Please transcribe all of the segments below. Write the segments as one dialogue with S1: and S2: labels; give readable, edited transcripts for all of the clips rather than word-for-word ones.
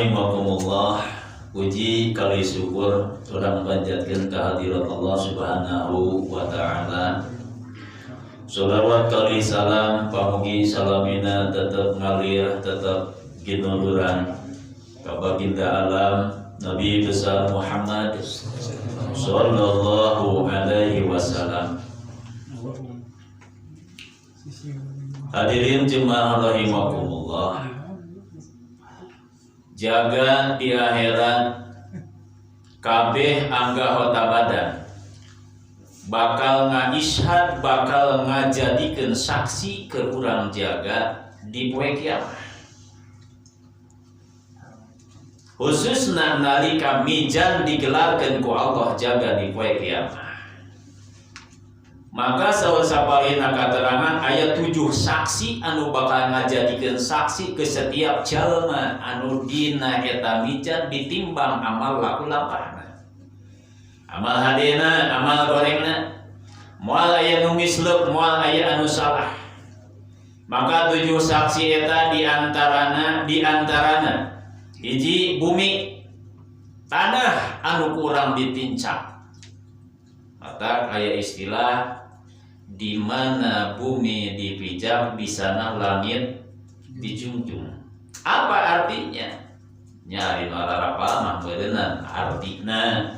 S1: Rahimakumullah. Puji kali syukur urang panjatkeun kehadirat Allah Subhanahu wa taala. Sholawat kali salam pamugi salamina tetap ngalir, tetap ginuluran ka baginda alam Nabi besar Muhammad sallallahu alaihi wasallam. Hadirin jemaah rahimakumullah. Jaga di akhirat kabeh anggota badan bakal ngaisyhad, bakal ngajadikeun saksi ke urang jaga di poe kiamat. Khususna nalika mizan digelarkeun ku Allah jaga di poe kiamat. Maka saur sapalihna katerangan aya 7 saksi anu bakal ngajadikeun saksi ke setiap jalma anu dina eta mizan ditimbang amal laku lampahna. Amal hadena, amal gorengna, moal aya nu mislek, moal aya anu salah. Maka 7 saksi eta diantarana hiji bumi, tanah anu kurang ditincak. Maka aya istilah di mana bumi dipijak, di sana langit dijunjung. Apa artinya? Nyari mararapa mah beuneunan artina.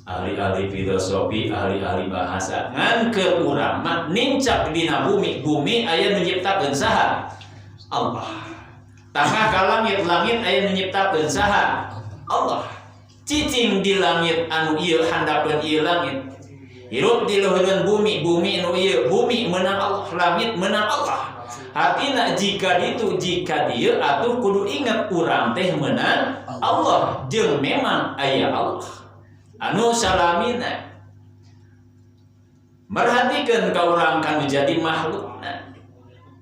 S1: Ahli-ahli filosofi, ahli-ahli bahasa ngan ke urang mah nincak dina bumi, bumi aya nu nyiptakeun saha? Allah. Tangah ka langit, langit aya nu nyiptakeun saha? Allah. Cicing di langit anu ieu handapeun ieu langit. Hirup di luhureun bumi, bumi nu ieu, bumi menang Allah, langit menang Allah. Artina jika ditu, jika dieu atuh kudu ingat urang teh menang Allah jeung memang aya Allah. Anu salamina merhatikeun ka urang kanu jadi makhlukna.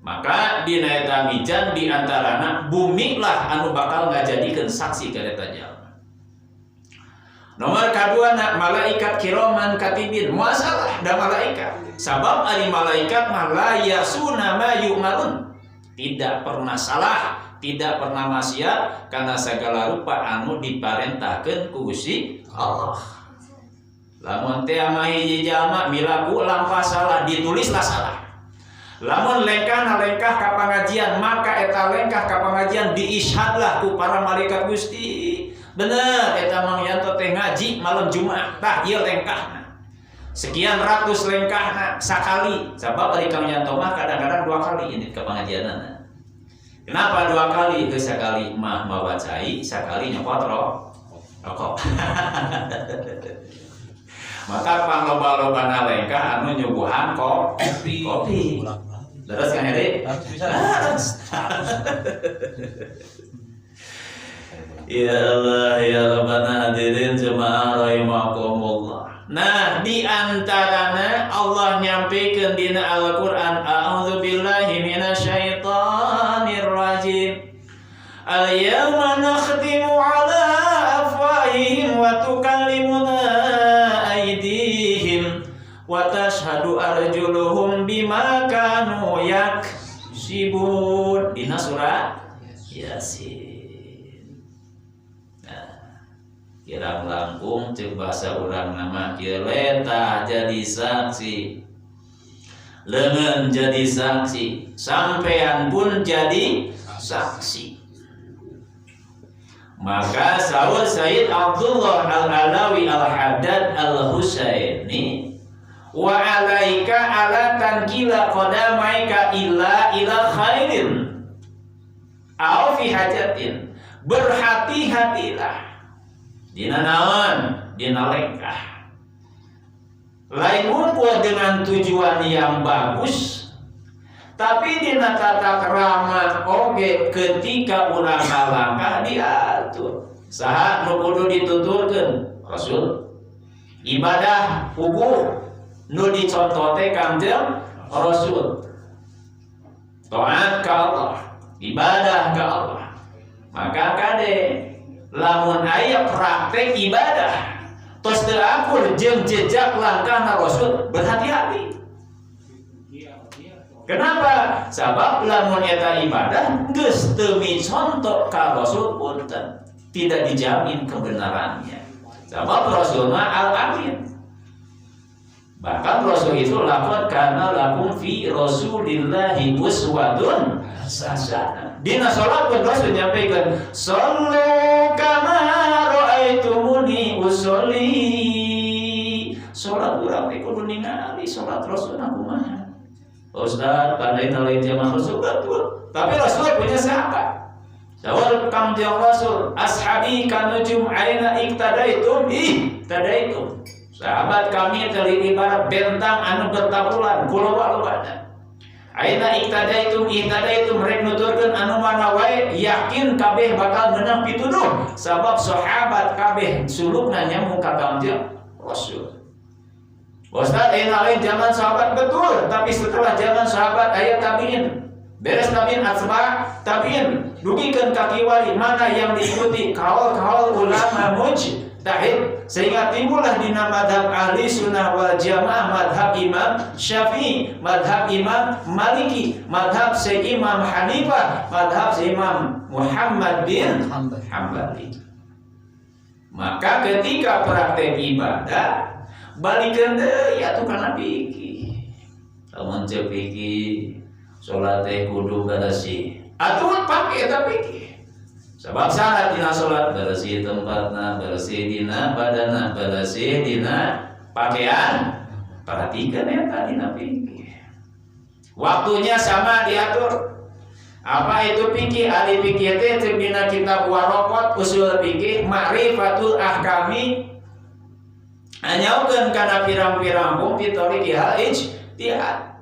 S1: Maka dina eta mizan di antarana bumi lah anu bakal ngajadikeun saksi ka eta jalma. Nomor kadua na malaikat kiroman katibin, masalah da malaikat. Sabab ari malaikat mah la yasuna ma yu'marun. Tidak pernah salah, tidak pernah maksiat karena segala rupa anu diparentahkeun ku Gusti Allah. Lamun teh mah hiji jalma milaku lampah salah ditulislah salah. Lamun lengkahna lengkah ka pangajian maka eta lengkah ka pangajian diisyhadlah ku para malaikat Gusti. Bener eta Mang Yanto teh ngaji malam Jumat tah ieu lengkahna. Sekian ratus lengkahna sakali. Sabab ari Kang Yanto mah kadang-kadang 2 kali ini ka pangajianana. Kenapa 2 kali? Ke sakali mah mawa cai, sakali nyokot rokok. Maka pangloba-lobana lengkah anu nyuguhan kopi. Kopi. Terus Kang Heri?
S2: Harus bisa.
S1: Ya Allah, ya Rabbana, hadirin jemaah rahimakumullah. Nah, di antarana Allah nyampaikan dina Al-Qur'an, a'udzubillahi minasyaitonir rajim. Al-yawma nakhtimu ala afwahihim wa tukallimuna aydihim wa tashhadu arjuluhum bima kanu yaksibun. Dina surat Yasin. Kirang langkung cek bahasa urang nama kieu letah jadi saksi, leungeun jadi saksi, sampean pun jadi saksi. Maka saur Sayyid Abdullah Al-Alawi Al-Haddad Al-Husaini, wa alaika ala tankila qadamaika illa ila khairin aw fi hajatin. Berhati-hatilah dina naon, dina lengkah. Lain unggul dengan tujuan yang bagus, tapi dina tata krama oge ketika urang ngalangkah diatur. Saha nu kudu dituturkeun? Rasul. Ibadah puguh nu dicontoh teh Kangjeng Rasul. Taat ka Allah, ibadah ka Allah. Maka kade lamun aya praktek ibadah tos teu akur jeung jejak langkahna Rasul, berhati-hati. Kenapa? Sabab lamun eta ibadah geus teu micontok ka Rasul punten. Tidak dijamin kebenarannya. Sebab Rasul mah al-amin. Bahkan Rasul itu laqad kana lakum fi Rasulillahi uswatun hasanah. Dina salat pun Rasul nyampaikan, "Shallu kama raaitumuni usolli." Salat urang teh kudu ningali salat Rasul kumaha. Ustaz, pandai lain zaman Rasul, betul. Tapi Rasul punya sahabat. Saur Kangjeng Rasul, "Ashabi kannujum, aina iqtadaitum ihtadaitum." Sahabat kami teh ibarat bentang anu bertaburan ku loba-lobana. Aina iqtadaitum ihtadaitum, rek nuturkeun anu mana wae, yakin kabeh bakal menang pituduh, sabab sahabat kabeh sulukna nyambung ka Kangjeng Rasul. Ustaz, ayeuna lain zaman sahabat, betul, tapi setelah zaman sahabat aya tabiin. Beres tabiin, atba tabiin, dugikeun ka kiwari, mana yang diikuti? Kaul-kaul ulama mujtahid, sehingga timbullah dina madhab Ahli Sunnah wal Jamaah, madhab Imam Syafi'i, madhab Imam Maliki, madhab Syekh Imam Hanifah, madhab Syekh Imam Muhammad bin Hambali. Maka ketika praktek ibadah, balikeun deui atuh kana fikih. Lamun ceuk fikih salat teh kudu bersih, atuh pake eta fikih. Sebab syarat dina salat bersih tempatna, bersih dina badanna, bersih dina pakaian. Perhatikan eta dina fikih. Waktunya sama diatur. Apa itu fikih? Ahli fikih teh ceuk dina kitab Waraqat usul fikih, ma'rifatul ahkami, anyaukeun kana pirang-pirang hukum bi thoriqihal ijtihad,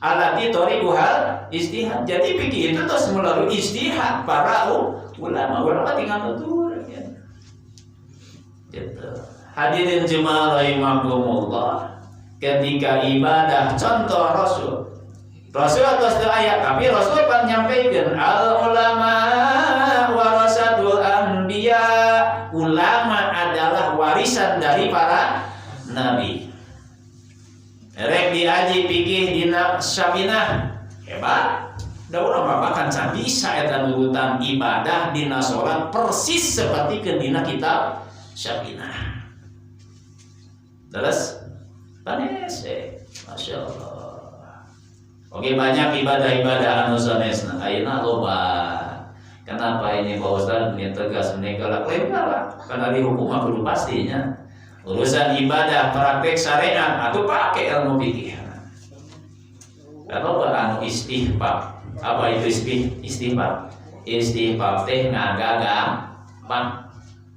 S1: allati thoriquhal ijtihad. Jadi fikih itu terus melalui ijtihad para ulama. Ulama tinggal nutur ya. Gitu. Hadirin jemaah rahimakumullah, ketika ibadah, contoh Rasul. Rasul atas ayat, tapi Rasul pan nyampaikan, al ulama warasatul anbiya, ulama adalah warisan dari para nabi. Rek diaji fikih dina Safinah, hebat. Da urang mah bahkan can bisa eta nurutan ibadah dina salat persis seperti ke dina kitab Safinah. Terus panes Masya Allah. Oke, banyak ibadah-ibadah anu sanesna ayeuna loba. Kenapa ini Pak Ustaz ini tegas, ini galak? Lain galak, karena dihukum mah kudu pastinya. Urusan ibadah, praktek syariat atau pakai ilmu fikih. Kalau anu istihbab, apa itu istihbab? Istihbab teh ngagampang.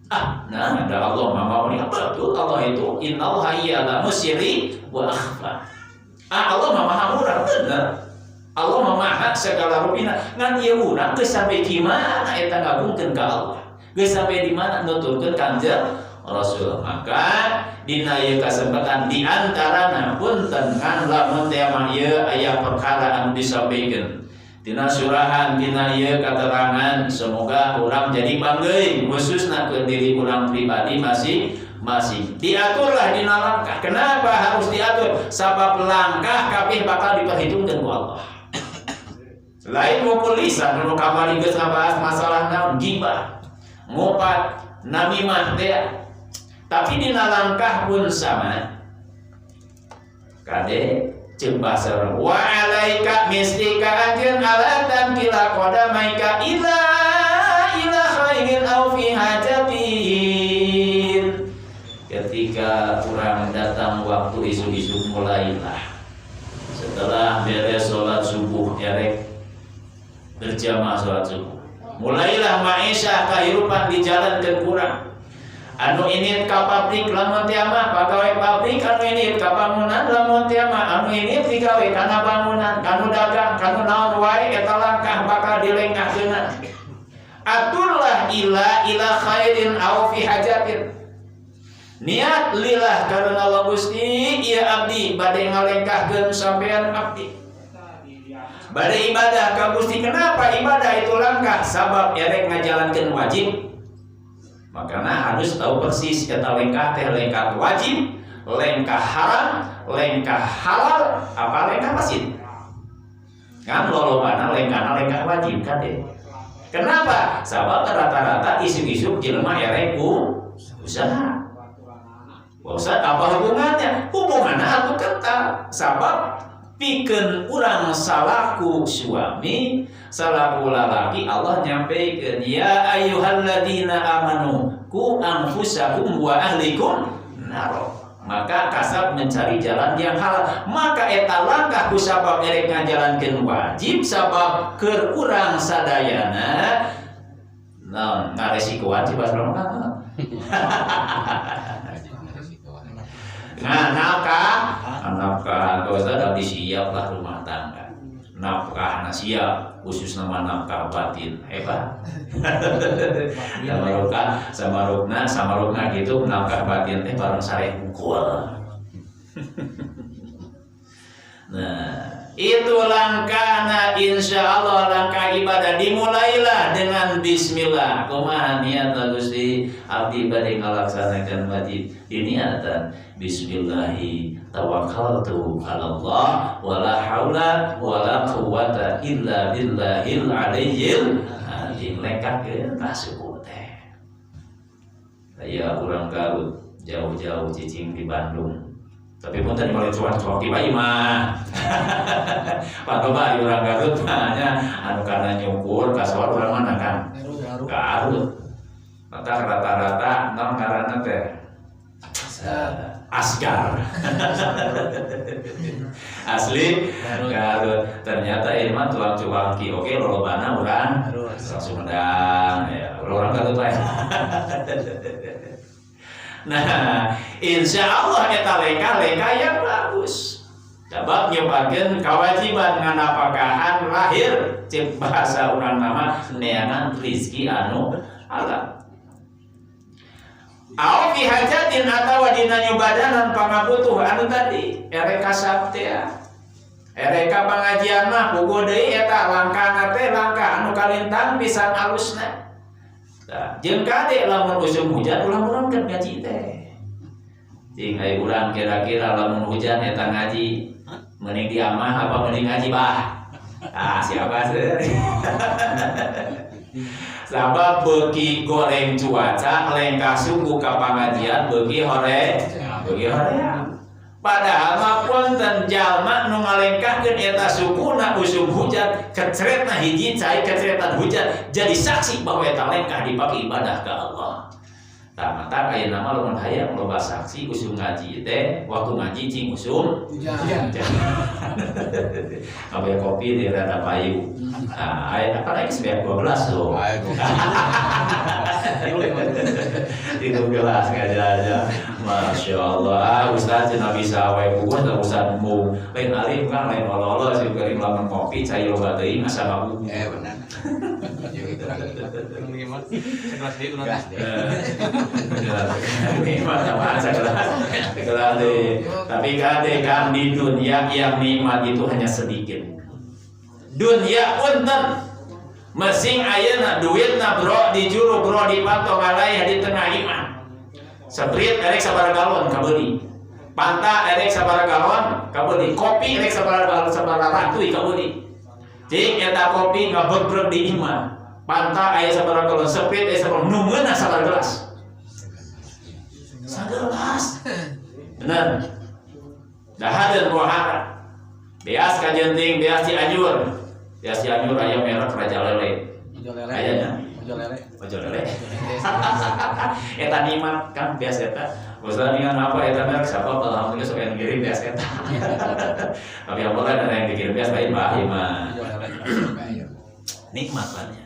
S1: Ah, nah, ada Allah mama ini apa betul Allah itu innallaha ya'lamu sirri wa akhfa. Ah, Allah mah maha murah, bener. Allah mah maha segala rupina. Ngan ieu urang geus sampai gimana eta ngagungkeun ka Allah? Geus sampai di mana nuturkeun Kangjeng Rasul? Maka dina ieu kesempatan, di antarana, punten kan lamun teh mah ieu aya perkara anu disampaikan dina surahan, dina ieu keterangan, semoga urang jadi panggeuy, khususna ke diri urang pribadi masing-masing. Diaturlah dina langkah. Kenapa harus diatur? Sabab langkah kabeh bakal diperhitungkan ku Allah. Lain mukul lisan nu kamari geus ngabahas masalah naon, gibah, ngupat, namimah teh, tapi dina langkah pun sama. Kade, ceuk bahasa urang, wa alaika misti ka anjeun alla tanqila qadamaika ila ila khairin aw fi hajatin. Ketika kurang datang waktu isuk-isuk, mulailah setelah beres sholat subuh, erek berjamaah sholat subuh, mulailah maisha kehidupan dijalankan kurang. Anu ini ka pabrik lamun teu mah pagawe pabrik, anu ini ka bangunan lamun teu mah, anu ini digawe kana bangunan, kanu dagang, kanu naon wae, eta langkah bakal dilengkahkeun. Aturlah ila ila khairin aw fi hajatin. Niat lillah karena Allah. Gusti, ieu abdi bade ngalengkahkeun sampean, abdi bade ibadah ka Gusti. Kenapa ibadah itu langkah? Sabab erek ngajalankeun wajib. Makanya harus tahu persis kata lengkah teh lengkah wajib, lengkah haram, lengkah halal, apa lengkah masjid. Kan lolobana lengkahna lengkah wajib kan deh. Kenapa? Sabab rata-rata isuk-isuk jelema erek ku usaha. Ustaz, apa hubungannya? Hubungannya atuh kental. Sabab pikeun urang salaku suami, salaku lalaki, Allah nyampaikan ya ayyuhalladzina amanu qu anfusakum wa ahlikum naro. Maka kasab mencari jalan yang halal. Maka eta langkah ku sabab erek ngajalankeun wajib, sabab keur urang sadayana naon ngaresikoan sih bahasa urang mah. Nah, nafkah, nafkah, kalau Ustaz abdi siap lah rumah tangga. Nafkah na siap, khusus nama nafkah batin, hebat. Sama ruka, sama rukna, sama rukna gitu, nafkah batin teh bareng sareh hungkul. Nah, itu langkahna, insya Allah langkah ibadah dimulailah dengan bismillah. Kumaha niat Gusti, abdi bade ngalaksanakan wajib, diniatan bismillahi tawakkaltu ala Allah wala haula wala quwata illa billahil aliyyil azim. Lengkah tah suku teh. Aya urang Garut jauh-jauh cicing di Bandung. Tapi pun tadi mulai cuak-cuak di bayi mah. Pak Toba urang Garut mah nya anu kana nyukur kasuar urang mana kan? Garut. Maka rata-rata naon ngaranna teh? Asgar. Asli Garut. Ternyata ini mah tuang cuangki oke lolobana urang Sumedang ya, urang Garut wae. Nah, insya Allah eta lengkah-lengkah yang bagus. Sebab nyebakeun kewajiban nganapakahan lahir cek bahasa urang nama neangan rizki anu halal. Au fi hajatin atawa dina nyubadanan pangabutuh anu tadi erek kasab teh, erek ka pangajian mah puguh deui eta langkahna teh langkah anu kalintang pisan alusna. Tah, jeung kade lamun usum hujan ulah muramkeun ngaji teh. Cing ai urang kira-kira lamun hujan eta ngaji mending di amah apa mending ngaji bah? Ah, siapa sih? Sabab beuki goreng cuaca lengkah suku ka pangajian beuki hore, beuki hoream. Padahal mah punten jalma nu ngalengkahkeun eta sukuna usum hujan kecretna hiji cai kecretan hujan jadi saksi bahwa eta lengkah dipake ibadah ka Allah. Tah, mata ayeuna mah lamun hayang loba saksi usum ngaji teh waktu ngaji cing usum
S2: hujan.
S1: Ngabe kopi di rada payu. Nah, aya apa lagi sebanyak 12 tuh. Tilu gelas ngaji aja. Masya Allah. Ah, Ustaz cenah bisa wae puguh teh Ustaz mung. Lain alim kan lain olo-olo sih geuring lamun kopi cai loba teuing asa ngabubu.
S2: Eh benar. Kurang lima. Sekelas deui urang.
S1: Nikmat apa sekelas sekelas deh. Tapi kade kan di dunia yang nikmat itu hanya sedikit. Dunia punten mesing ayeuna duitna bro di juru bro di pato ngalayah di tengah imah. Sprite erek sabaraha galon kabeuli. Fanta erek sabaraha galon kabeuli. Kopi erek sabaraha galon sabaraha ratuy kabeuli. Cing eta kopi ngabebreg di imah. Fanta aya sabaraha galon, Sprite aya sabaraha, nu meunah sabaraha gelas. Sagelas. Bener. Dahareun pohara. Beas ka Jenting, beas Cianjur. Beas Cianjur aya merek Raja Lele.
S2: Ojo lele.
S1: Ayana.
S2: Ojo lele.
S1: Ojo lele. Eta nikmat kan beas eta. Bosan dengan apa eta merek siapa alhamdulillah sok yang ngirim beas eta. Tapi apa ada yang dikirim beas lain bah ieu mah.
S2: Ojo lele.
S1: Nikmat banyak.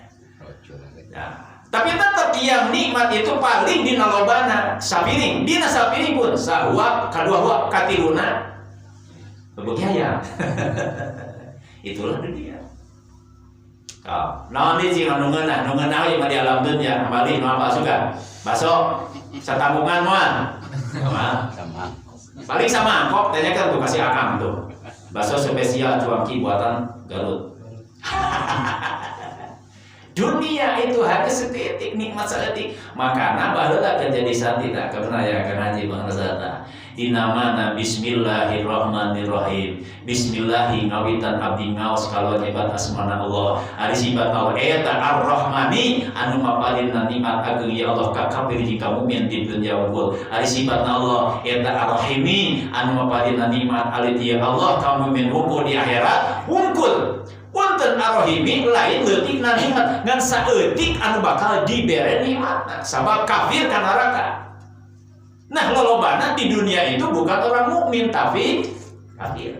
S1: Nah, tapi tetap yang nikmat itu paling dina lobana sapiring, dina sapiring pun sahuap, kadua huap, katiluna beuki hayang. Itulah dunia. Kau, naon deui cing anu ngeunah, nu ngeunah ieu mah di alam dunya, kembali nu apa suka? Baso satambungan moal. Sama.
S2: Sama.
S1: Paling sama angkop, tanyakan tuh kasih akang tuh. Bakso spesial cuanki buatan Garut. Dunia itu hanya setitik, nikmat saeutik. Makana baheula keur jadi santri tah karena ya kan haji bangsa dina mana bismillahirrahmanirrahim. Bismillahi ngawitan abdi ngaos kalau nyebat asmana Allah. Ari sifat Allah eta Ar-Rahmani anu mapalinna nikmat ageung ya Allah ka kafir jeung ka mukmin di dunya wungkul. Ari sifat Allah eta Ar-Rahimi anu mapalinna nikmat alit ya Allah ka mukmin wungkul di akhirat wungkul. Punten Ar-Rahimi lain leutik na nikmat ngan saeutik anu bakal dibere nikmat sabab kafir ka neraka. Nah, lolobana di dunia itu bukan orang mukmin tapi kafir.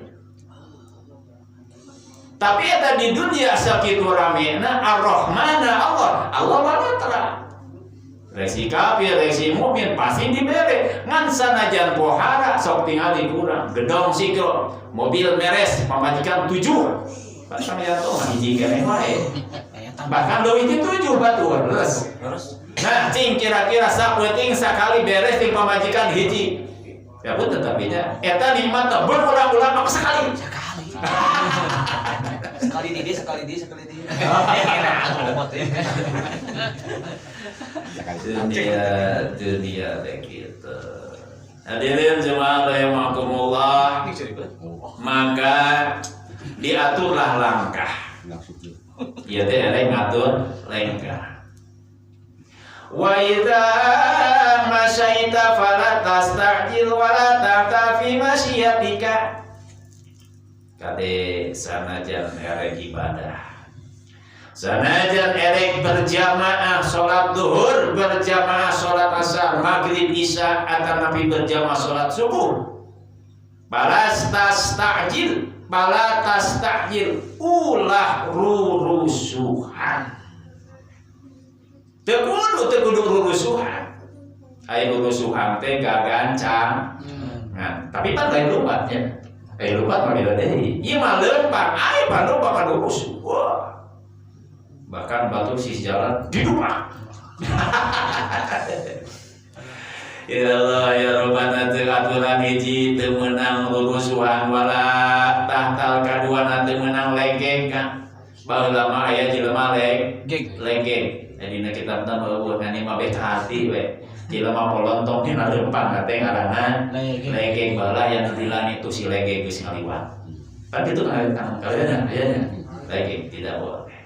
S1: Tapi eta di dunia sakitu ramena Ar-Rahmana Allah, Allah walatra. Resi kafir, resi mukmin pasti dibere. Ngan sanajan pohara sok tingali kurang. Gedong sikro, mobil meres, pamajikan 7. Bahkan ya tuh hiji keneh wae. Bahkan leuwih ti 7 batur. Terus. Nah, cing kira-kira sapeuting sakali beres ting pamajikan hiji. Ya pun tetapi nya eta nikmat teh berulang-ulang apa sekali?
S2: Sekali. Sekali di dia, sekali di, sekali di. Enak, lomot ya.
S1: Dunia, dunia teh gitu. Hadirin jemaah rahimakumullah, maka diaturlah langkah. Ieu teh erek ngatur lengkah. Wa idza masyaita fala tasta'jil wa la ta'ta fi masyiatika. Kade sanajan erek ibadah, sanajan erek berjamaah sholat duhur, berjamaah sholat asar, maghrib, isya, atau nabi berjamaah sholat subuh. Balas tasta'jil, bala tasta'jil, ulah rurusuhan. Teu kudu, teu kudu rurusuhan. Aya rurusuhan teh gagancang. Nah, tapi pan lain lupatnya. Lupat mah beda deui. Ieu mah leumpang, aya pan leumpang mah rurusuh. Wah. Bahkan batu sisi jalan didupak. Ya Allah ya Rabbana teu aturan hiji teu meunang rurusuhan wala tahtal kaduana teu meunang lengkeng kan. Baheula mah aya jelema lengkeng. Dina kitabna mah eueuh ngani mah beh hati we. Jelema polontong dina leumpang teh ngaranna lengkeng baheula yang di langit tu si lengkeng geus ngaliwat. Kan kitu kan kalian aya nya. Lengkeng tidak boleh.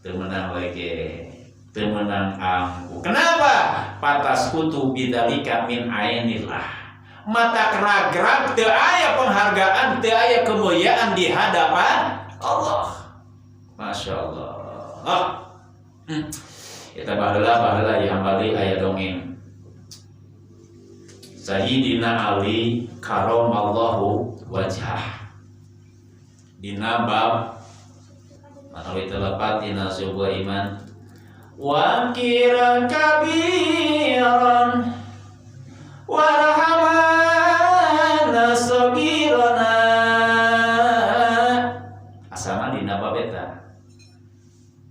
S1: Teu meunang lengkeng, teu meunang angkuh. Kenapa? Patas kutu bidzalika min ainillah. Mata keragrag teu aya penghargaan, teu aya kemuliaan di hadapan Allah. Masya Allah. Kita baheula di Hambali aya dongeng. Sayyidina Ali karamallahu wajhah. Dina bab manawi telepat dina sebuah iman. Wa kiran kabiran warhamana sagirana. Asana dina bab eta.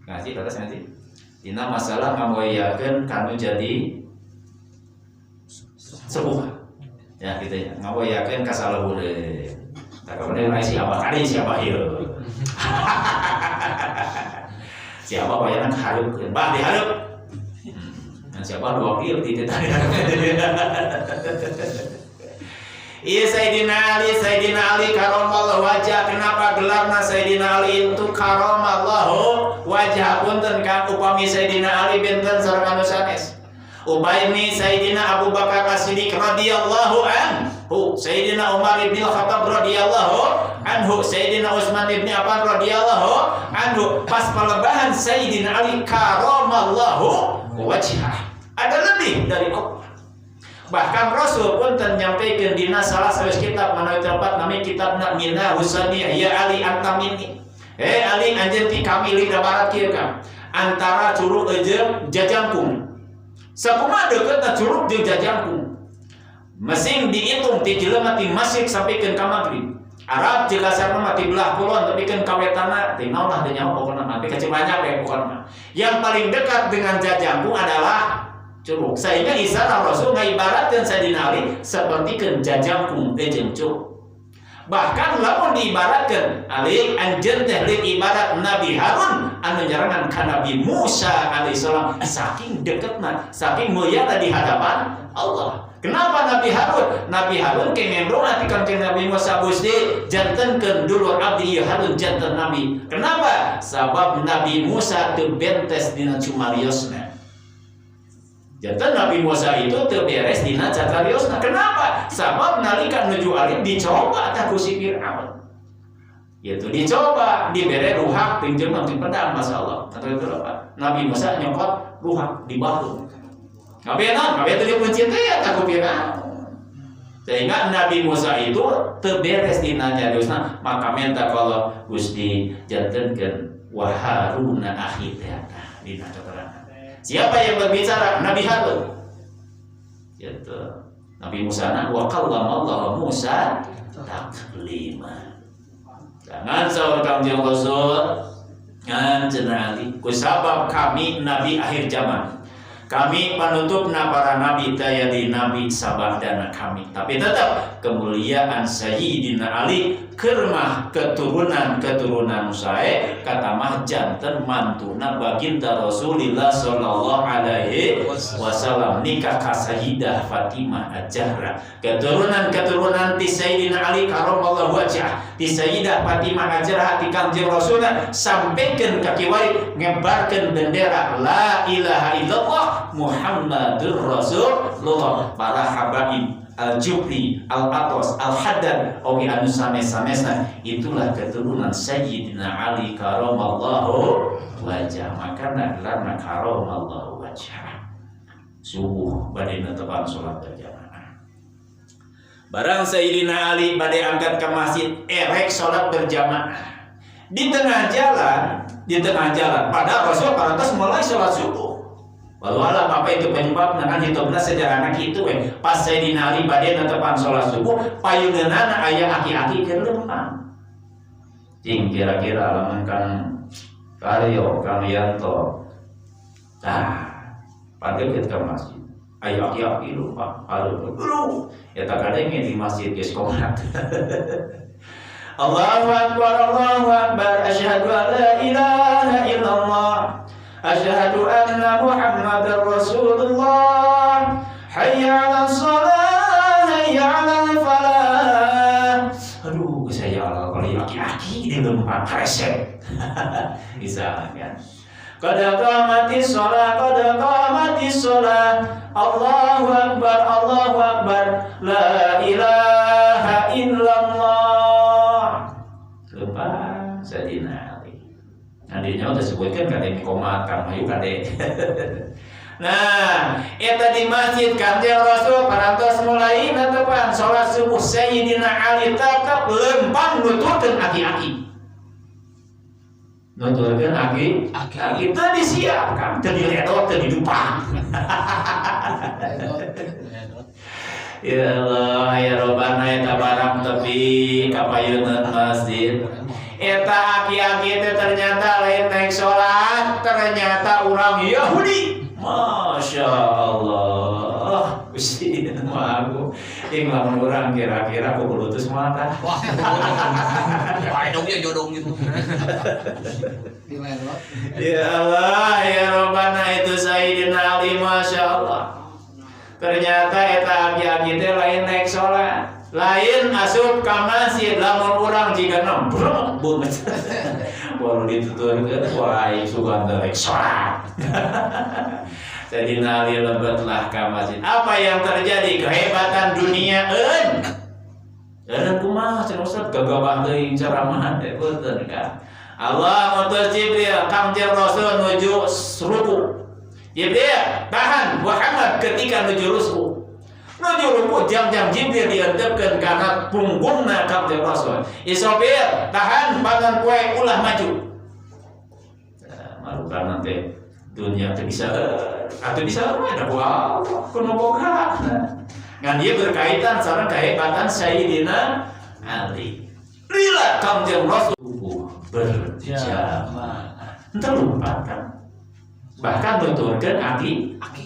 S1: Ngaji batas ngaji. Dina masalah ngamoyakeun kanu jadi sepuh. Ya gitu ya. Ngamoyakeun ka saluhureun. Tah kemudian ai siapa kali siapa ieu. Siapa wayana kahareupeun. Bah dihareup. Nah, siapa dua kil di tadi. Iya Sayyidina Ali karamallahu wajah. Kenapa gelarna Sayyidina Ali itu karamallahu wajah? Punten kang upami Sayyidina Ali benten sareng anu sanes. Upaimi Sayyidina Abu Bakar As-Siddiq radhiyallahu anhu, Sayyidina Umar ibn Khattab radhiyallahu anhu, Sayyidina Utsman ibn Affan radhiyallahu anhu. Pas pelebahan Sayyidina Ali karamallahu wajhah. Ada lebih dari Allah. Bahkan Rasul pun menyampaikan dina salah satu kitab manawi tempat nami kitabna Minna Husaniyah ya Ali anta minni. Ali anjeun ti kami lidah barat kieu kam. Antara curug jeung jajangkung. Sakumaha deukeutna curug jeung jajangkung. Mesing dihitung ti jelema ti masjid sampikeun ka magrib. Arab ti kasarna mah ti belah kulon tepikeun ka wetanna ti naon lah teh nyaho pokona mah tapi banyak we pokona mah. Yang paling dekat dengan jajangkung adalah curug. Sehingga isyarat Rasul ngaibaratkeun Sayyidina Ali seperti jajangkung jeung curug. Bahkan lamun diibaratkeun Ali anjeun teh ibarat Nabi Harun anu nyarengan ka Nabi Musa alaihissalam, saking deketna, saking mulyana di hadapan Allah. Kenapa Nabi Harun? Nabi Harun kenging doa ti Kanjeng Nabi Musa, "Gusti, jantenkeun dulur abdi ieu Harun janten nabi." Kenapa? Sabab Nabi Musa teu bentes dina cumariosna. Janten Nabi Musa itu teu beres dina cacariosna. Kenapa? Sabab nalika nuju alit dicoba tah ku si Fir'aun. Itu dicoba, dibere ruhak pinjem nanti pedang, Masya Allah. Atau itu apa? Nabi Musa nyokot ruhak di bahu. Kabeh naon? Kabeh teu dipencit teh ya ku Fir'aun. Sehingga Nabi Musa itu teu beres dina nyariosna, maka minta kalau Gusti jantenkeun wa Haruna akhi teh dina keterangan. Siapa yang berbicara? Nabi Harun. Gitu. Nabi Musa na wa kallamallahu Musa taklima. Jangan saur Kangjeng Rasul ngan cenah Ali kusabab kami nabi akhir zaman. Kami penutupna para nabi, taya di nabi sabadana kami. Tapi tetap kemuliaan Sayyidina Ali kermah keturunan-keturunan sae katamah janten mantuna baginda Rasulullah sallallahu alaihi wasallam, nikah ka Sayyidah Fatimah Az-Zahra. Keturunan-keturunan ti Sayyidina Ali karamallahu wajhah, ti Sayyidah Fatimah Az-Zahra, ti Kangjeng Rasulna sampaikan ka kiwari ngebarkeun bendera la ilaha illallah Muhammadur Rasulullah. Para habaib Al-Jufri, Al-Atos, Al-Haddad, oge anu sanes-sanesna, itulah keturunan Sayyidina Ali karamallahu wajah. Makana gelarna karamallahu wajah. Subuh bade netepan salat berjamaah. Barang Sayyidina Ali bade angkat ke masjid erek salat berjamaah. Di tengah jalan, di tengah jalan, pada Rasul parantos mulai salat subuh. Walau alam apa itu penyebabna, kan hitungna sejarahna kitu we. Pas Sayyidina Ali bade netepan salat subuh, payuneunana aya aki-aki keur lempang. Cing kira-kira lamun kan Karyo, Kang Yanto. Tah, padahal ke masjid. Ayo aki-aki lupa, halo, dulu. Ya tak kadenge di masjid geus komat. Allahu akbar, Allahu akbar, asyhadu an la ilaha illallah. Asyhadu anna Muhammadar Rasulullah. Hayya 'alas shalah, hayya 'alal falah. Aduh, saya Allah kalau aki-aki di lempang resep. Bisa kan? Qad qamatis shalah, qad qamatis shalah. Allahu akbar, Allahu akbar. La ilaha illallah. Lupa Sayyidina Ali. Nantinya udah sebutkan kade komat kang hayu kade. Nah, eta di masjid Kanjeng Rasul parantos mulai netepan salat subuh, Sayyidina Ali tetap lempang nuturkeun aki-aki. Nuturkeun aki aki teu disiapkan, teu diledot, teu didupang. Ya Allah, ya Robbana, eta barang tepi ka payuneun masjid. Eta aki-aki teh ternyata lain naik sholat, ternyata orang Yahudi. Masya Allah. Gusti mah aku. Ing lamun urang kira-kira aku bulutus mah.
S2: Wah, wah dongnya jodong gitu.
S1: Ya Allah, ya Robbana, itu Sayyidina Ali, Masya Allah. Ternyata eta aki-aki teh lain naik sholat, lain asup ka masjid. Lamun urang jiga nembrok banget. Baru dituturkeun, wah sugan teh rek sholat. Sayyidina Ali lebetlah ke masjid. Apa yang terjadi? Kehebatan dunia eun. Eureun kumaha cenah Ustaz, gagabah teuing ceramah teh beuteun kan. Allah ngutus Jibril, Kangjeng Rasul nuju ruku. Jibril, tahan Muhammad ketika nuju ruku. Nuju ruku, jam-jam Jibril diantepkeun kana punggungna Kangjeng Rasul. Israfil, tahan panon poe ulah maju. Nah, marukan nanti dunia teu bisa atau bisa ada wah kuno boga. Ngan dia berkaitan sareng kehebatan Sayyidina Ali. Lila Kangjeng Rasul berjamaah. Entah lupa kan? Bahkan nuturkeun aki aki.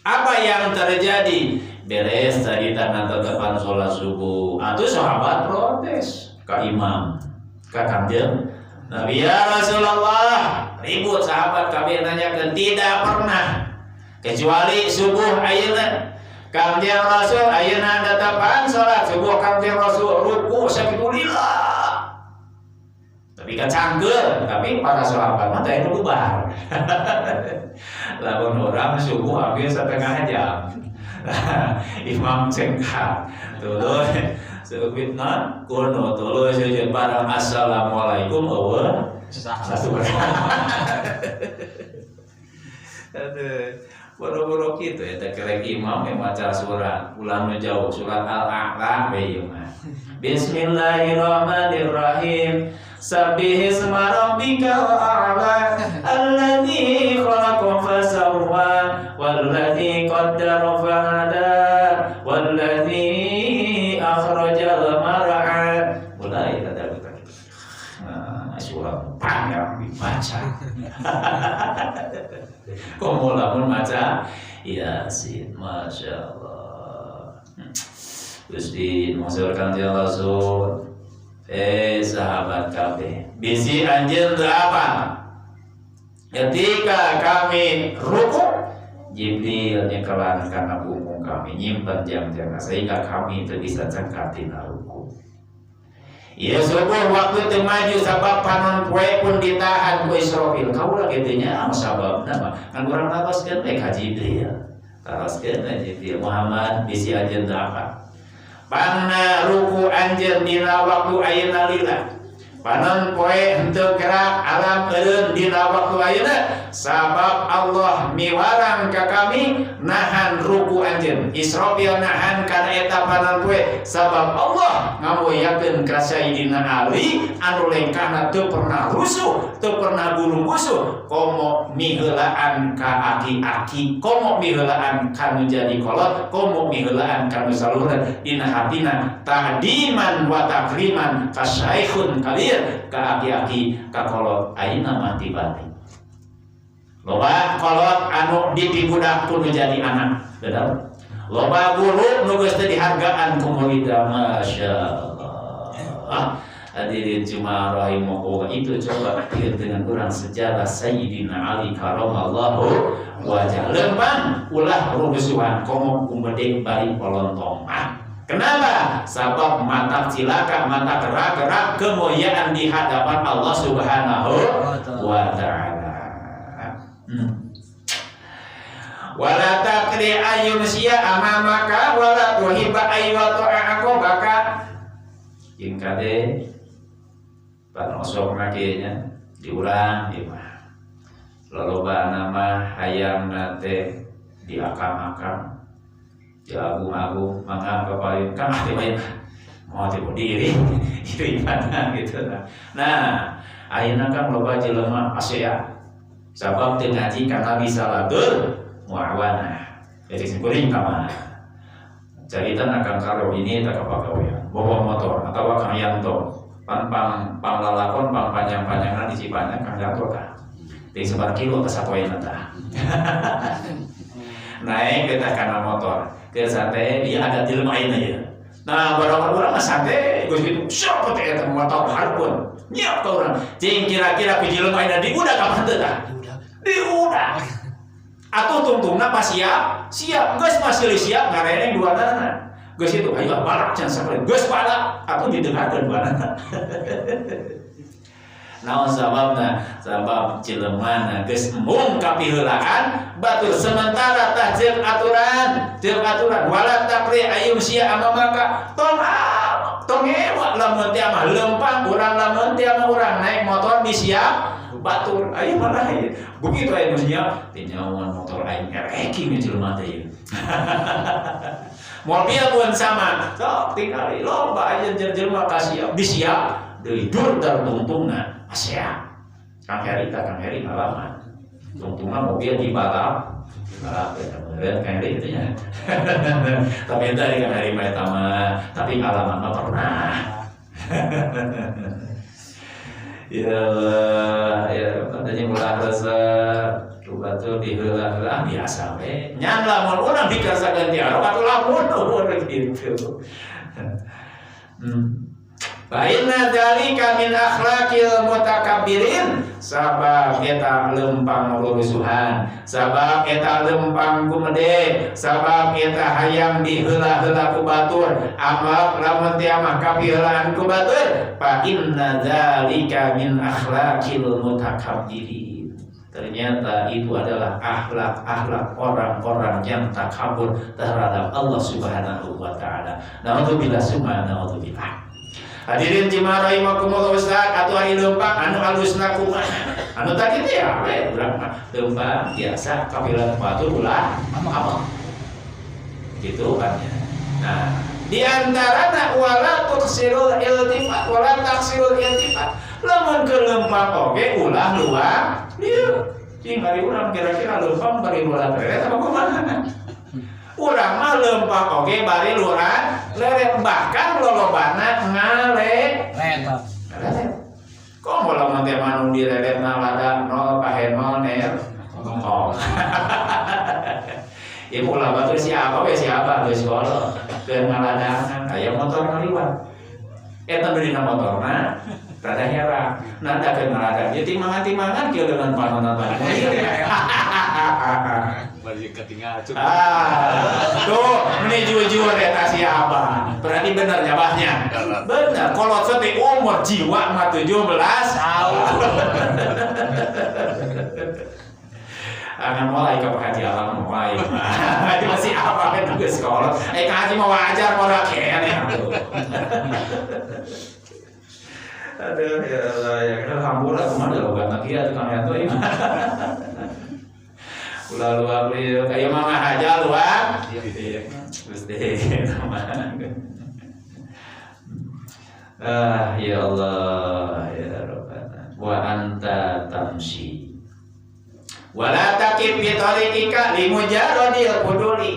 S1: Apa yang terjadi? Beres carita tetepan sholat subuh. Atuh sahabat protes ka imam, ka Kangjeng Nabi, ya Rasulullah. Ribut sahabat kabeh nanyakeun, tidak pernah kecuali subuh ayeuna. Kangjeng Rasul ayeuna tetepan sholat subuh, Kangjeng Rasul ruku sakitu lila. Tapi kacangkeun, tapi para sahabat mah teh bubar. Lamun urang subuh hampir setengah jam. Imam cengkak tuluy seuwitna kuno tuluy sujud barang assalamualaikum eueuh satu. Aduh, boro-boro kitu eta kerek imam yang maca surat ulah nu jauh, surat Al-A'la we ieu mah. Bismillahirrahmanirrahim. Sabbihisma rabbikal a'la alladzi khalaqa fasawwa walladzi qaddara fahada walladzi akhrajal mar'a. Mulai ada kita. Nah, surat panjang dibaca. Komo lamun maca Yasin, Masya Allah. Gusti maksud Kangjeng Rasul, sahabat kabeh, bisi anjeun teu apa? Ketika kami ruku, Jibril nyekelan kana punggung kami, nyimpen jam-jam sehingga kami itu bisa cengkat tina ruku. Ya subuh waktu teu maju sabab panon poe pun ditahan ku Israfil. Kaula kitu nya sababna mah kan urang naroskeun we ka Jibril. Taroskeun we Jibril, Muhammad bisi anjeun teu apa? Pangna ruku anjeun dina waktu ayeuna lila. Panon poe henteu gerak alam eureun dina waktu ayeuna sabab Allah miwarang ka kami nahan ruku anjeun. Israfil nahan kana eta panon poe sabab Allah ngamuliakeun ka Sayyidina Ali anu lengkahna teu pernah rusuh, teu pernah gulung musuh, komo miheulaan ka aki-aki, komo miheulaan ka nu jadi kolot, komo miheulaan ka nu saluhureun dina hatina ta'diman wa takriman ka syaikhun kabir, ka aki-aki, ka kolot. Ayeuna mah tibalik. Loba kolot anu dipibudak ku nu jadi anak, benar. Loba guru nu geus teu dihargaan ku murid, Masya Allah. Hadirin jemaah rahimakumullah, itu coba pikir dengan kurang sejarah Sayyidina Ali karamallahu wajah. Lempang ulah rusuhan komo kumedek bari polontong. Kenapa? Sabab mata cilaka, mata gerak-gerak kemuliaan di hadapan Allah Subhanahu wa ta'ala. Wala taqri ayyumsiya amamaka wala tuhibba ayyata'a aqobaka. Jeung kade panosokna kieu nya diurang ieu mah. Loloba nama hayangna teh diakang-akang, diagung-agung, mangga kapayun kan teh bae mau teh diri diri mana gitu. Nah, ayeuna kan loba jelema asea sabab teu ngaji kana bisa ladur muawanah. Jadi sing kuring ka mana? Carita Kang Karo ini tak kapagawean, bawa motor atau Kang Yanto. Pan pang panglalakon pang panjang-panjangna di Cipanjang Kang Yanto tah. Ting sebar kilo ke sapoeuna tah. Naik kita kana motor. Ke sate dia ada jelema ayeuna ya. Nah, barang urang mah sate geus kitu. Siapa teh eta motor harpun. Nyiap ka urang. Cing kira-kira ku jelema ayeuna diudak ka henteu tah? Diudak. Atuh tungtungna pas siap, siap. Geus masih siap ngareneng dua tanah. Geus itu ayo balap can sampai. Geus balap atuh didengarkeun dua tanah. Naon sababna? Sabab jelemana geus embung kapiheulaan batur sementara tah jeung aturan, jeung aturan wala taqri ayum sia amamaka tong tong ewa lamun teh mah lempang urang lamun teh mah urang naik motor disiap batur ayo malah begitu aya nu siap teh nyawan motor aing ereking jelema teh ieu. Mobil pun sama, sok tinggali loba aya jelema kasiap disiap deui dur dar tungtungna asea. Kang Heri tah Kang Heri ngalaman. Tungtungna mobil dibalap, dibalap ya kemudian Kang Heri itu nya. Tapi eta Kang Heri mah eta mah, tapi ngalaman mah pernah. Ya Allah, ya katanya ulah resep. Ku batur diheula-heula biasa we. Nyan lamun urang dikasakeun tiarok atuh lamun umur gitu. Fa inna dzalika min akhlaqil mutakabbirin, sabab eta lempang rurusuhan, sabab eta lempang kumede, sabab eta hayang diheula-heula ku batur, amal lamun teu mah kapiheulaan ku batur. Fa inna dzalika min akhlaqil mutakabbirin, ternyata itu adalah akhlak-akhlak orang-orang yang takabur terhadap Allah Subhanahu wa taala. Naudzubillah summa naudzubillah. Hadirin jemaah rahimakumullah, Ustaz atuh ari leumpang anu alusna kumaha? Anu tadi teh ya we urang mah leumpang biasa kapilan batur ulah amal. Gitu kan ya. Nah, di antarana wala tuksirul iltifat, wala taksirul iltifat. Lamun keur leumpang oge ulah luang lieu. Cing ari urang kira-kira leumpang bari ulah leret apa kumaha? Urang mah leumpang oge bari lurah leret, bahkan lolobana ngale
S2: Leret.
S1: Kok lamun teh manu dileretna lada nol pahe nol ner. Oh. Ya ulah batur siapa we siapa geus kolot keur ngaladangan aya motor ngaliwat. Eta nu dina motorna rada herang. Nah, da keur ngaladan ieu timbangan-timbangan kieu dengan panonna tadi.
S3: Bari ketinggalan.
S1: Ah, tuh, ini jujur eta siapa? Berarti bener nyabahnya. Bener. Kolot teh umur jiwa mah 17 tahun. Akan mulai ke Pak Haji Alam mulai. Itu masih apa kan tugas sekolah. Kak Haji mau wajar mau rakyat ya. Aduh ya Allah ya kan alhamdulillah kumaha logat lagi atuh Kang Yanto ieu. Ulah luang lieu kayak mah ngahaja luang. Iya. Terus deh Ah ya Allah ya Rabbana wa anta tamshi. Wala taqif bi tariqika limujarradil quduli.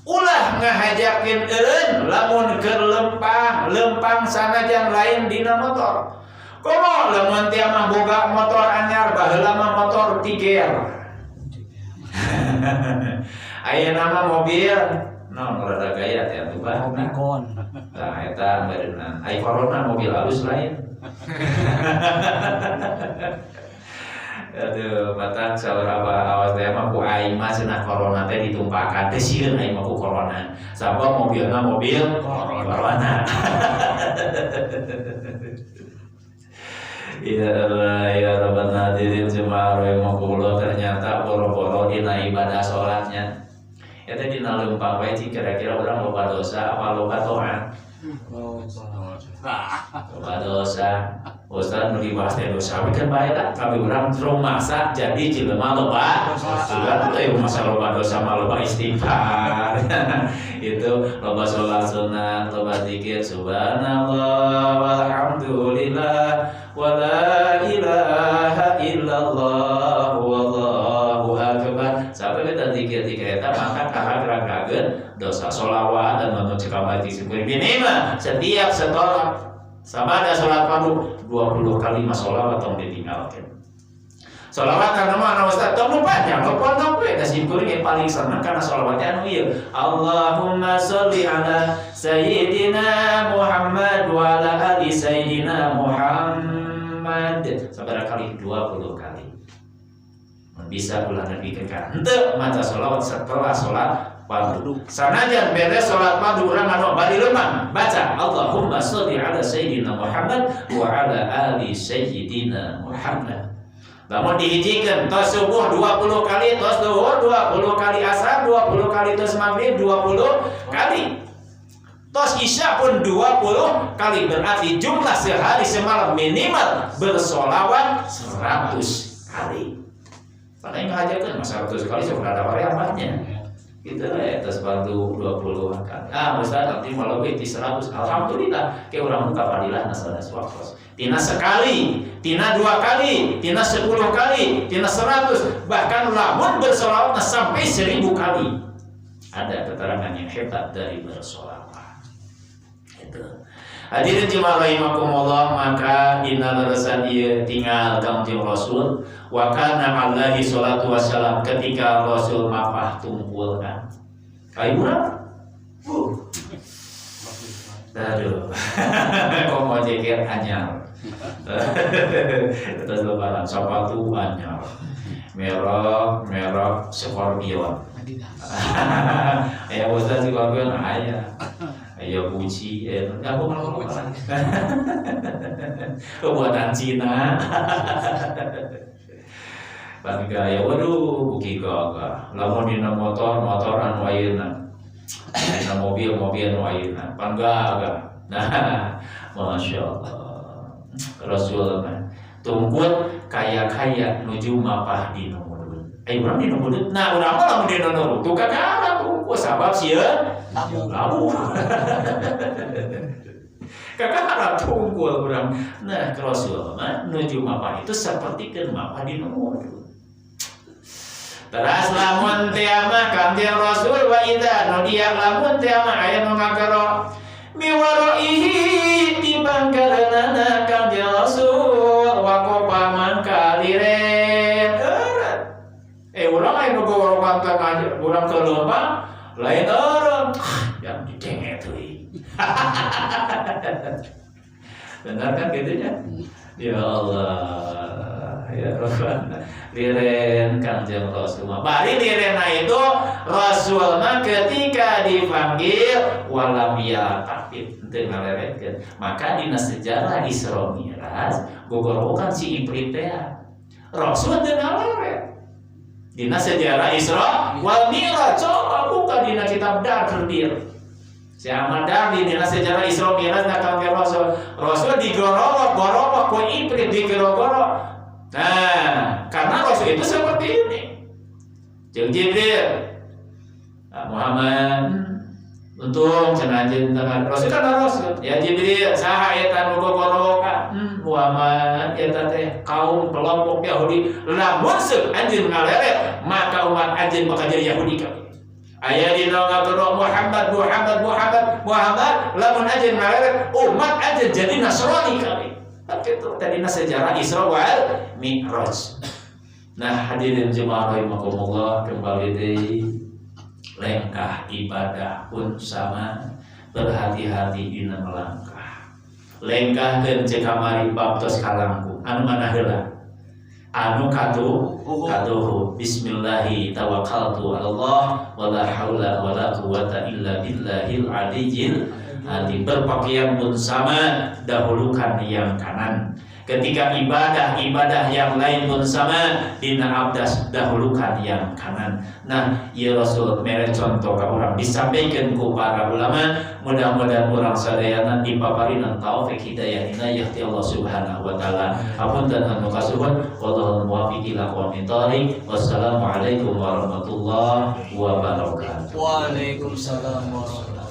S1: Ulah ngahajakeun eureun lamun keur lempang, lempang sanajan lain dina motor. Komo lamun teu mah boga motor anyar baheula mah motor tiger. Ayeuna mah mobil naon rada gaya teh atuh bah.
S2: Mobil.
S1: Tah eta meureunna. Ai corona mobil halus lain. Aduh, batang saur apa awas teh mah ku aing mah cenah corona teh ditumpakan teh sieun aing mah ku corona. Sabab mobilna mobil corona. Ya Allah ya Rabbana hadirin jemaah rahimakumullah, ternyata boro-boro dina ibadah salatnya. Eta dina leumpang wae cing kira-kira urang loba dosa apa loba taat? Loba dosa. Ustaz nu dibahas teh dosa we kan bae lah kami urang rumasa jadi jelema loba dosa. Teh masa loba dosa mah loba istighfar. Itu loba salat sunat, loba zikir subhanallah walhamdulillah wala ilaha illallah wallahu akbar. Sampai kita zikir-zikir eta maka kahagragageun dosa solawat dan nonton cekamah di sini mah setiap setolah sama ada sholat fardu 20 kali mah sholawat tong ditinggalkeun. Sholawat karena mana Ustaz? Tong lupa nya, lupa we da simkuring yang paling senang karena sholawatnya anu ieu. Allahumma sholli ala sayyidina Muhammad wa ala ali sayyidina Muhammad. Sabaraha kali? 20 kali. Mun bisa ulah nepikeun ka henteu maca sholawat setelah sholat fardu. Sanajan beres salat fardu urang anu bari leumpang baca Allahumma sholli ala sayyidina Muhammad wa ala ali sayyidina Muhammad. Lamun dihijikeun tos subuh 20 kali, tos zuhur 20 kali, asar 20 kali, tos maghrib 20 kali. Tos isya pun 20 kali, berarti jumlah sehari semalam minimal bersolawat 100 kali. Padahal ngajakeun mah 100 kali sok rada variannya. Gitu lah, atas bantu 20 kali. Ah, Ustaz nanti malah lebih di 100. Alhamdulillah, ke orang muka fadilah nasanas waktos. Tina sekali, tina 2 kali, tina 10 kali, tina 100, bahkan lamun bersolawat sampai 1000 kali. Ada keterangan yang hebat dari bersolawat. Itu. Hadirin jemaah rahimakumullah, maka dina leresan ieu tinggal Kangjeng Rasul wa kana alaihi salatu wassalam ketika Rasul mapah tungkul kan. Kayak urang. Aduh. Kok mau jaket anyar. Terus lebaran sepatu anyar. Merek Scorpion. Ya Ustaz Scorpion aya. Aya Gucci, enggak mau buatan Cina. Bangga ya, waduh, buki gagah. Lamun dina motor, motor anu ayeuna. Dina mobil, mobil anu ayeuna. Bangga. Nah, Masya Allah. Rasul mah tungkul kaya-kaya nuju mapah di nu mudun. Urang di nu mudun. Nah, urang mah lamun di nu mudun kakara tungkul sabab sieun labuh. Kakara tungkul urang. Nah, Rasul mah nuju mapah itu seperti keur mapah di nu mudun. Teras lamun teh mah Kangjeng Rasul wa idza nudiya lamun teh mah aya nu ngagero miwaraihi di pangkaranana Kangjeng Rasul waqofa mangka liren eureut. Urang aya nu gogorokan teh urang ke leumpang lain eureut yang didenge teuing. Benar kan gitu nya? Ya Allah, ya Rabbana. Liren Kangjeng Rasul mah. Bari lirenna itu Rasul mah ketika dipanggil walam yaltafit teu ngaleretkeun. Maka dina sejarah Isra Mi'raj gogorowokan si Ifrit teh. Rasul teu ngaleret. Dina sejarah Isra wal Mi'raj coba buka dina kitab Dardir. Si Ahmad Dardi dina sejarah Isra Mi'raj na Kangjeng Rasul. Rasul digorowok-gorowok ku Ifrit digoro-goro. Nah, karena Rasul itu seperti ini. Jeung Jibril, nah, Muhammad, untung cenah anjeun tengah Rasul kan Rasul. Ya Jibril, saha eta nu gogorowokan? Muhammad eta teh kaum kelompok Yahudi. Lamun seuk anjeun ngaleret, maka umat anjeun bakal jadi Yahudi kabeh. Aya dina ngagoro Muhammad, Muhammad, Muhammad, Muhammad, lamun anjeun ngaleret, umat anjeun jadi Nasrani kabeh. Kan gitu tadi sejarah Isra wal Mi'raj. Nah, hadirin jemaah rahimakumullah, kembali deui lengkah ibadah pun sama, berhati-hati dina melangkah. Lengkahkeun cek kamari bab tos kalangkung, anu mana heula? Anu katuhu. Bismillahi tawakkaltu ala Allah wala haula wala quwata illa billahil aliyyil azim. Berpakaian pun sama, dahulukan yang kanan. Ketika ibadah-ibadah yang lain pun sama, dina abdas dahulukan yang kanan. Nah, ya Rasul mere contoh ka urang disampaikan ku para ulama, mudah-mudahan urang sadayana dipaparinan taufik hidayah inayah ti Allah Subhanahu wa taala. Hapunten anu kasuhun, wallahu muwaffiq ila aqwamit thoriq. Wassalamualaikum warahmatullahi wabarakatuh.
S2: Waalaikumsalam warahmatullahi.